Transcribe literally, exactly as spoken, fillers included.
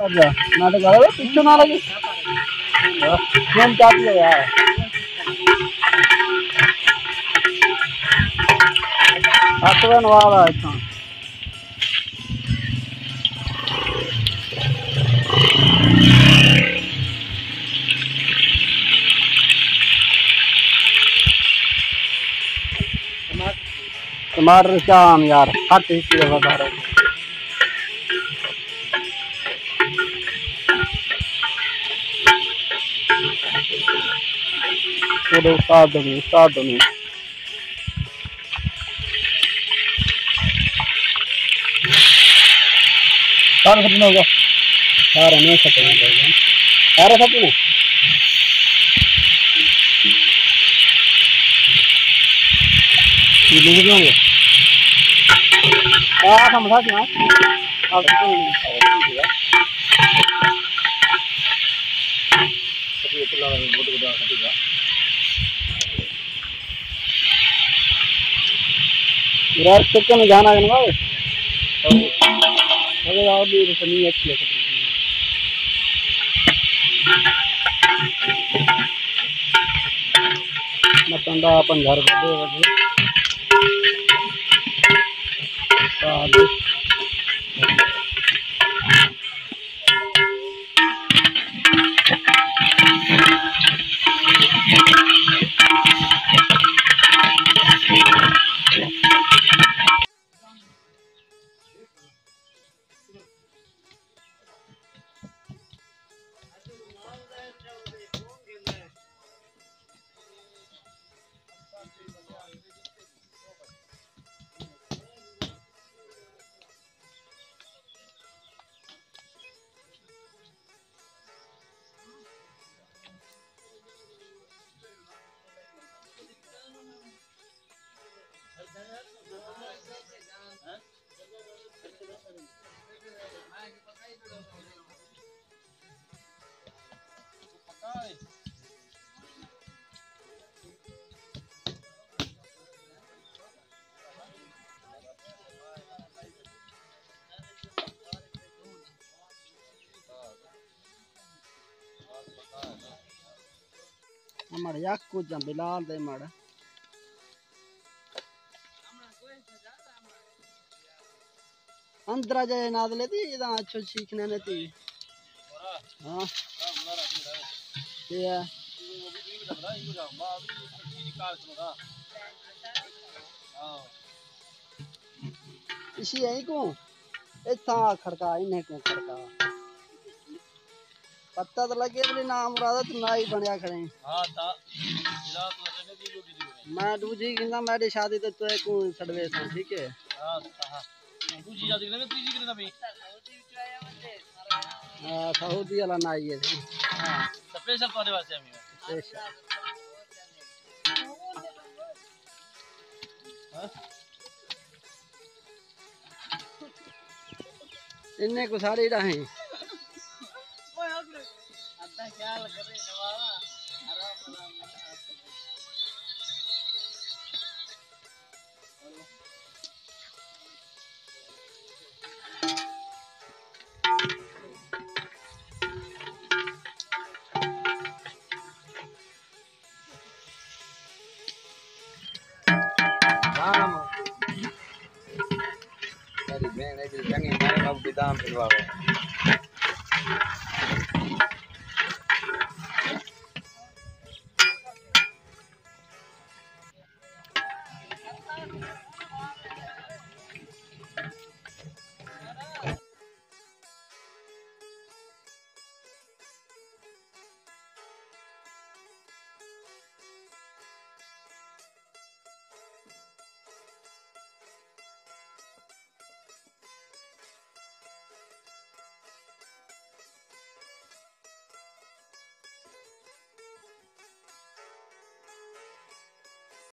اچھا، نہ تو کرو، پچھو نہ لگی۔ کون چاہتی ہے یار؟ ہاتھ میں نواب ہے اتنا۔ ٹماٹر کیا آم یار، ہر چیز کی وجہ ہے۔ چلو، استاد بنی، استاد بنی۔ سارا سپنا ہوگا۔ سارا نہیں سپنا ہوگا۔ سارا سپنا۔ یہ نہیں ہوگا۔ آ، سمجھا کہ نا؟ آ، سپنا نہیں ہوگا۔ یار، چکن جانا ہے نا بھائی۔ ارے یار، بھی تو نہیں اچھی ہے۔ میں ٹنڈا اپن گھر دے وجے۔ مڑ یک کجا بلال دے مڑ۔ اندر جائے نادلے تی، ادا اچھو سیکھنے نے تی۔ ہاں۔ یہ ہے۔ اسی ہے کو، اتھا کھڑکا، انہیں کو کھڑکا۔ پتہ تو لگے بلی نام مراد تو نہ ہی بنیا کھڑے۔ ہاں، تا، جلا تو لگے دی لوٹی دی بنے۔ میں دوجی گندا، میری شادی تے تو کو سڑوے سا، ٹھیک ہے؟ ہاں، ہاں۔ دوجی شادی کرنا، تیجی کرنا بھی۔ ہاں، سعودی والا نہ آئی ہے۔ ہاں، سپیشل تمہارے واسطے ہمیں۔ سپیشل۔ ہاں؟ انہیں کو ساڑی ڈاہیں۔ بادام۔ ساری بھین ایک چنگی مارے، اب بادام پھلواوے۔